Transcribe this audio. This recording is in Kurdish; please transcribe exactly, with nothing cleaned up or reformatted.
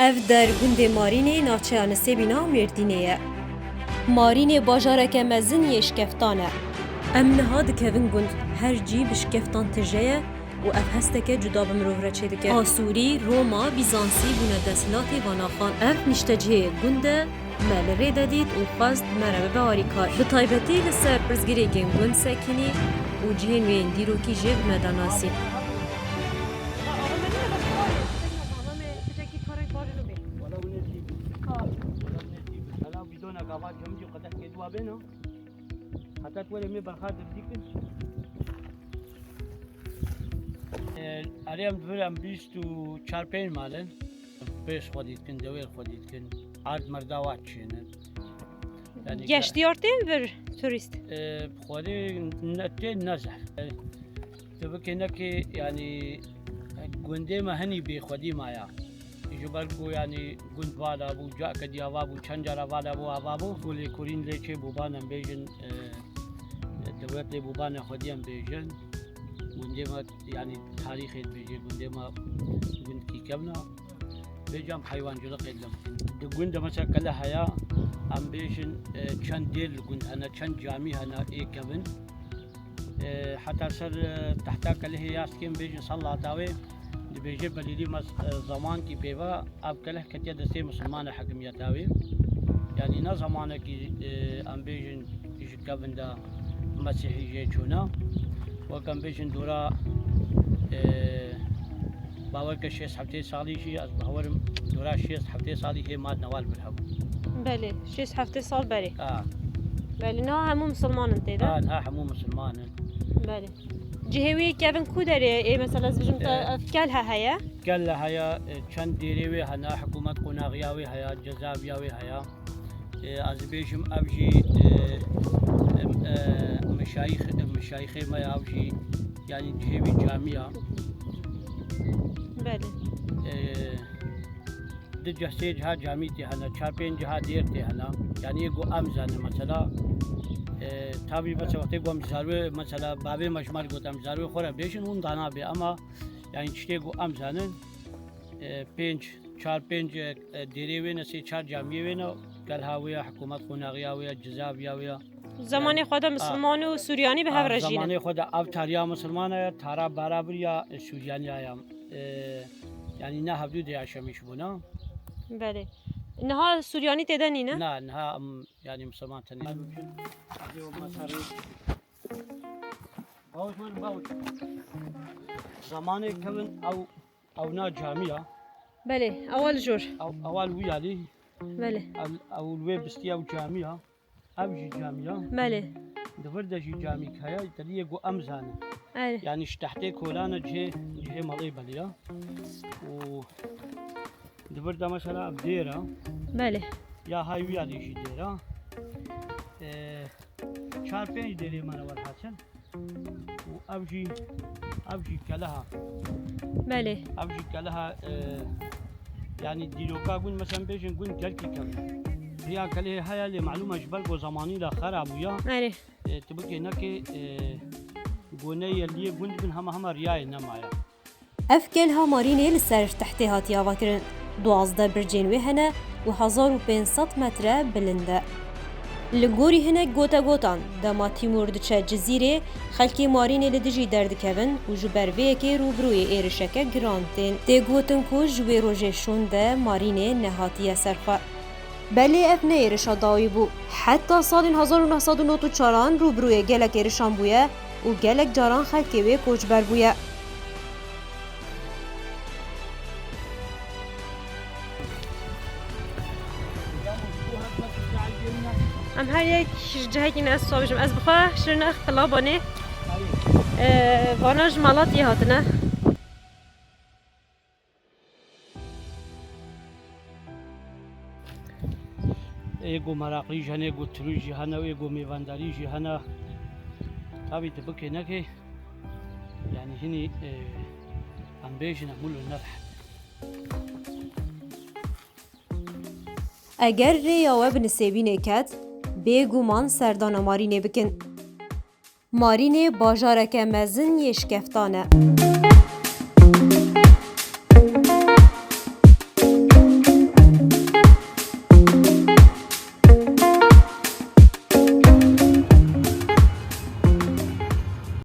Ev der gundê Marînê, navçeya Nisêbîna Mêrdînê ye. Marînê bajareke mezin yê şikeftan e. Em niha dikevin gund. Her cî bi şikeftan tije ye û ev hesteke cuda bi mirov re çêdike. Asûrî, Roma, Bîzansî bûne desthilatê van axan. Ev niştecihê gund e, me li rê de dît û xwest me re bibe alîkar. Bi taybetî li ser pirsgirêkên gund sekinî û cihên wê yên dîrokî jê bi me da nasîn. Hela bidoneka va cemcî qedehkê dua bêno. Heta ku were me berxa dibdî kir. Erê em divir em bîst û çar pênc malin. Pêş xwedî dikin, dewêr xwedî dikin. Ard merda wa çênin. Yani Geştiyar tê vir turîst? E, xwedî ne, tê ne zer. E, tu bikê nekê, yani gundê me henî bê xwedî maya. Ji ber ku yani gund vala bû, cake diya va bû, çend cara vala bû, ava bû. Ku lêkolîn lê çê bûban em bêjin, e, dewlet lê bûbanê xwedî em bêjin. Gundê me, yani tarîxê dibêje, gundê me gundkî kevna. Bêjam heywanciliqê dikim. Di gund de mesela kele heye, em bêjin, e, çend dêr li gund hene, çend camî hene ê kevin. E, heta ser, e, tehta kelehê ya dikên bêjin sallata wê, dibêje belîlî mes-, e, zamankî pêva, ev keleh ketiye destê misilmana hikimiyeta wê. Yani ne zamanekî, e, em bêjin ji kevin de Mesîhî jê çûna. Wek em bêjin dora, e, bawer ke şêst heftê salî jî, ez bawerim dora şêst heftê salî hê mat newal bir hebû. Belê, şêst heftê sal berê. Ha. Belê, niha hemû misilman in tê de? Ha, niha hemû misilman in. Belê. Cihê wî kevin ku derê? Ê, mesela ez bijim te, e, ev kelha heye? Kelha heye, e, çend dêrê wê hene, hikûmet qonaxiya wê heye, cezaviya wê heye. E, ez bêjim ev jî, e, em, e, meşayîx-, meşayîxê me ya, ev jî, yani cihê wî camî ya. Belê. E, du cih sê ciha camî tê hene, çar pênc ciha dêr tê hene. Yani ê ku em zanin mesela, e, tabî mesela wextê ku em zarwê mesela bavê me ji me re got em zarwê xwe re bêjin hûn dana bê ama yani tiştê ku em zanin, e, pênc, çar pênc, e, dêrê wê ne, sê çar camiyê wê ne, kelha wê ya, hikûmet qonaxiya wê ya, cizaviya wê ya. Zemanê xwe de misilman û Suryanî bi hev re jî ne. Zemanê xwe de ev tariya misilman e, tara barabir ya, e, Suryanî ya. E, yani ne hevdû de yaşamış bûna. Belê. Niha Suryanî tê de nîne? Na, niha em, yani misilman tenê. Zamanê kevin ew Ew na camî ya. Belê, ew li jor. Ew, ew li wî alî. Belê. Ew, ew li wê bistî ew camî ya. Ev jî camî ya. Belê. Di vir de jî camî heye, te liyê ku em zanin. Erê. Yani ji tehtê kolana cihê, cihê malê belê ya. Û di vir de mesela ev dêr e. Belê. Ya hay wî alî jî dêr e. Ee, çar pênc dêrê me ne werhatin. Û ev jî, ev jî keleha. Belê. Ev jî keleha, e, yani dîroka gund, mesela bêjin gund gelkî kevn. Riya kelehê heye lê malûm e ji ber ku zamanî de xera bûya. Erê. E, tu bikê nekê, e, goneyê liyê gund bin hema hema riyayê nemaya. Ev kelha Marînê li ser tehtê hatiye avakirin. Duwazdeh bircên wê hene û hezar û pênc sed metre bilind e. Li gorî hinek gotegotan, dema Tîmûr diçe Cizîrê, xelkê Marînê li dijî derdikevin û ji ber vê yekê rûbirûyê êrişeke giran tên. Tê gotin ku ji wê rojê şûn de Marînê nehatiye ser xwe. Belê ev ne êrişa dawî bû. Heta salên hezar û neh sed û nod û çaran rûbirûyê gelek êrişan bûye û gelek caran xelkê wê koçber bûye. Em her yek ji cihekî ne, ez siwa bijim. Ez bi xwe şirine Xilabanê, e, vana ji Malatiyê hatine. Ê ku meraqlî jî hene, ê ku turist jî hene, ê ku mêvandarî jî hene. Tabî tu bikê nekê, yani hinî, e, em bêjin em wilo nerehet. Eger rêya we bi Nisêbînê ket, bêguman serdana Marînê bikin. Marînê bajareke mezin yê şikeftan e.